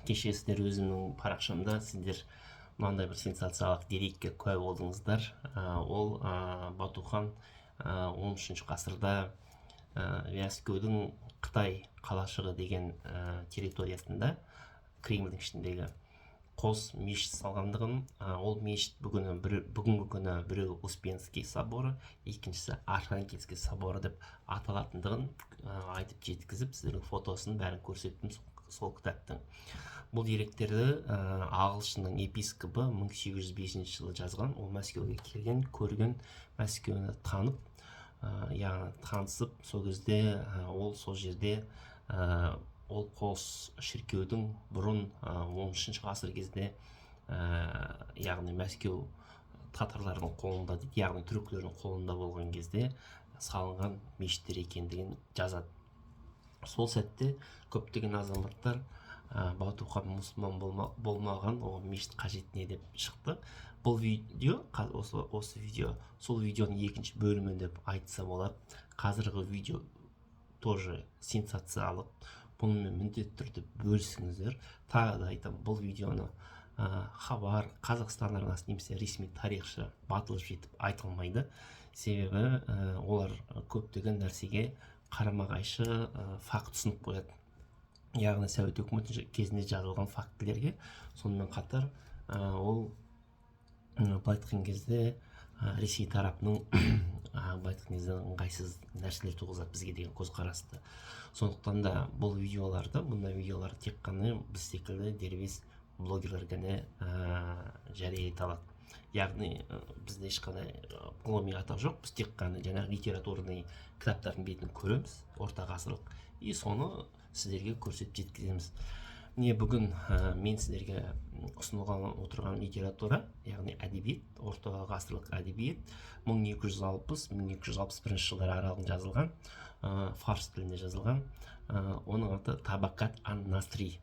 Кеше сіздер өзімнің парақшамда сіздер мынандай бір сенсациялық дерекке куә болдыңыздар. Ол Батухан 13 ғасырда Мәскеудің Қытай қалашығы деген территориясында, Кремльдің ішіндегі қос мешіт салғандығын, ол мешіт бүгінгі күні біреуі Успенский соборы, екіншісі Архангельский соборы деп аталатындығын айтып жеткізіп, сіздердің фотосын, бәрін көрсеттім сол кітаптың. Бұл деректерді ағылшынның епископы 1805 жылы жазған. Ол Мәскеуге келген, көрген, Мәскеуні танып, яғни танысып, сол кезде ол сол жерде ол қос шіркеудің бұрын 13 ғасыр кезде, яғни Мәскеу татарлардың қолында дейді, яғни түркілердің қолында болған кезде салынған мешіттер екендігін жазады. Сол сәтте көптеген азаматтар Батухан мұсылман болмаған, оған мешіт қажет не деп шықты. Бұл видео, осы видео сол видеоның екінші бөлімі деп айтса болады. Қазіргі видео тоже сенсациялық, бұнымен міндетті түрде бөлісіңіздер. Тағы да айтамын, бұл видеоны Хабар, Қазақстан арнасы немесе ресми тарихшы батылып жетіп айта алмайды, себебі олар көптеген нәрсеге қарама қайшы факт ұсынып қояды, яғни Совет өкіметі кезінде жазылған фактілерге. Сонымен қатар ол былай айтқан кезде Ресей тарапының былай айтқан кезде ыңғайсыз нәрселер туғызады бізге деген көзқарасты. Сондықтан да бұл видеоларды, бұндай видеоларды тек қана біз секілді дербес блогерлер ғана жария ете алады. Яғни бізде ешқандай ғылыми атақ жоқ, біз тек қана жаңағы литературный кітаптардың бетін көреміз, орта ғасырлық, и соны сіздерге көрсетіп жеткіземіз. Міне, бүгін мен сіздерге ұсынылған отырған литература, яғни әдебиет, орта ғасырлық әдебиет, 1260-1261 жылдар аралығында жазылған, фарс тілінде жазылған. Оның аты Табакат ан Насри.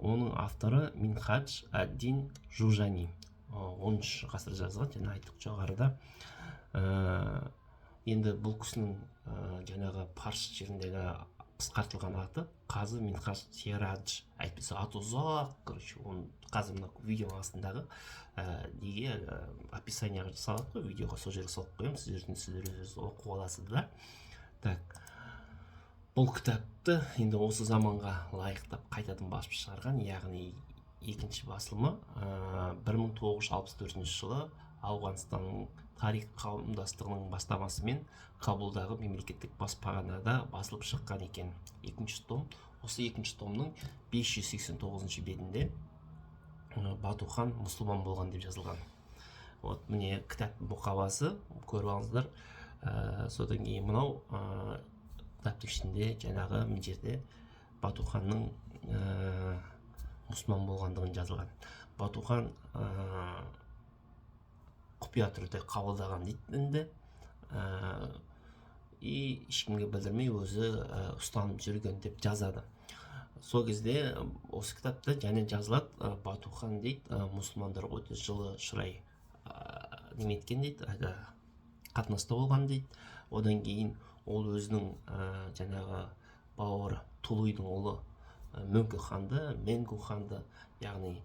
Оның авторы Минхадж ад-Дин Жужани, 13 ғасырда жазылған, жаңа айттық жоғарыда. Енді бұл кісінің жаңағы парс жеріндегі қысқартылған аты Қазы Минхаж Сирадж, әйтпесе аты ұзақ. Короче, оны қазір мына видеоның астындағы неге описанияға салады ғой видеоға, сол жерге салып қоямын, сіздер өздеріңіз оқып аласыздар. Так, бұл кітапты енді осы заманға лайықтап қайтадан басып шығарған, яғни екінші басылымы 1964 жылы Ауғанстанның тарих қауымдастығының бастамасымен Кабулдағы мемлекеттік баспаханада басылып шыққан екен, екінші том. Осы екінші томның 589 бетінде Батухан мұсылман болған деп жазылған. Вот, міне, кітап мұқабасы, көріп алыңыздар. Содан кейін мынау кітаптың ішінде жаңағы мына жерде Батуханның мұсылман болғандығын жазылған. Батухан құпия түрде қабылдаған дейді дінді и ешкімге білдірмей өзі ұстанып жүрген деп жазады. Сол кезде осы кітапта және жазылады, Батухан дейді, мұсылмандарға өте жылы шырай неме еткен дейді, әлгі қатынаста болған дейді. Одан кейін ол өзінің жаңағы бауыры Тулуйдың ұлы Мөңке ханды, Менгу ханды, яғни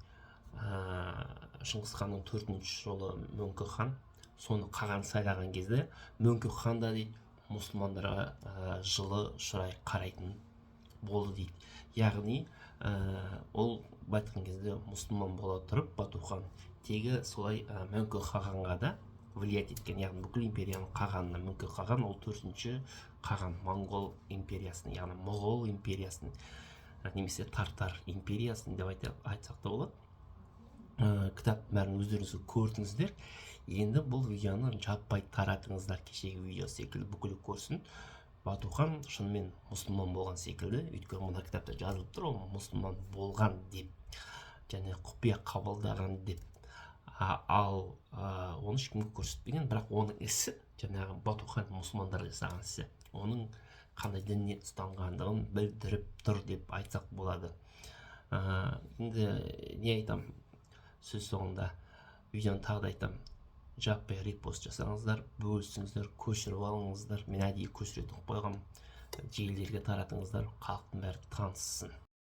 Шыңғыс ханның төртінші жолы Мөңке хан, соны қаған сайлаған кезде Мөңке хан да дейді мұсылмандарға жылы шырай қарайтын болды дейді. Яғни ол былай айтқан кезде мұсылман бола тұрып, Батухан тегі солай Мөңке қағанға да влиять еткен, яғни бүкіл империяның қағанына. Мөңке қаған ол төртінші қаған Моңғол империясының, яғни Моғол империясының немесе Тартар империясының деп айтсақ та болады. Кітап бәрін өздеріңіз көрдіңіздер. Енді бұл видеоны жаппай таратыңыздар, кешегі видео секілді, бүкілі көрсін. Батухан шынымен мұсылман болған секілді, өйткені мына кітапта жазылып тұр ол мұсылман болған деп және құпия қабылдаған деп. Ал оны ешкімге көрсетпеген, бірақ оның ісі, жаңағы Батухан мұсылмандар жасаған ісі оның қандай діннен ұстанғандығын білдіріп тұр деп айтсақ болады. Енді не айтамын сөз соңында? Видеоны тағы да айтамын, жаппай репост жасаңыздар, бөлісіңіздер, көшіріп алыңыздар. Мен әдейі көшіретін қылып қойғанмын. Желілерге таратыңыздар, халықтың бәрі таныссын.